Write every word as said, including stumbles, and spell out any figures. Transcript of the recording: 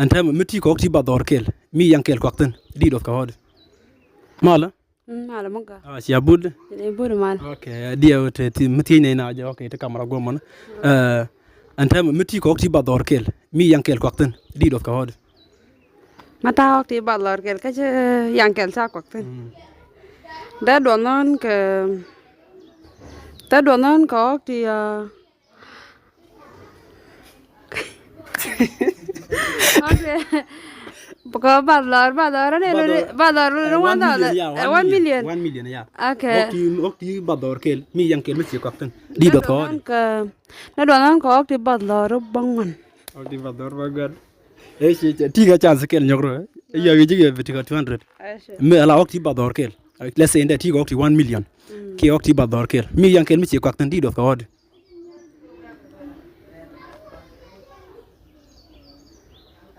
Ɛn täämɛ mi ti kɔk ti bath dhɔr kɛl mi yaŋ kɛl kuak thi̱n di duɔth kɛ ɣɔɔdi. Malä. Mm, malä mi gɔaa. Ah, cia bul. Ni bul mal. Okay, diɛ ti ti mi thiec nɛ na jɛ, okay, ti kamera guɔmɔn. Eh, ɛn täämɛ mi ti kɔk ti bath dhɔr kɛl mi yaŋ kɛl kuak thi̱n di duɔth kɛ ɣɔɔdi. Ma ta̱a̱ kɔk ti bath dhɔr kɛl kä cɛ yaŋ kɛl ca kuak thi̱n. Mm. Dee duɔth nɔn kɛ, dee duɔth nɔn kɛ kɔk ti, ah, okay. Kɔ bath dhɔr, bath dhɔr ni, bath dhɔr ni one thousand, yeah, one million. One million, yeah. Okay. Ɣɔk ti, ɣɔk ti bath dhɔr kɛl mi yaŋ kɛl mi ci kuak thi̱n di duɔth kɛ ɣɔɔdi. Ni duɔth nɔn kɛ ɣɔk ti bath dhɔr bäŋuan. Ɣɔk ti bath dhɔr bäŋuan. Ɛ ci, ci, ti kɛ chance kɛl nyɔk rɔ. Ɛ yɛ wi̱c kɛ bi ti kɛ two hundred. Mi ala ɣɔk ti bath dhɔr kɛl. Let's say in dɛ ti kɛ ɣɔk ti one million. Mm. Kɛ ɣɔk ti bath dhɔr kɛl mi yaŋ kɛl mi ci kuak thi̱n di duɔth kɛ ɣɔɔdi.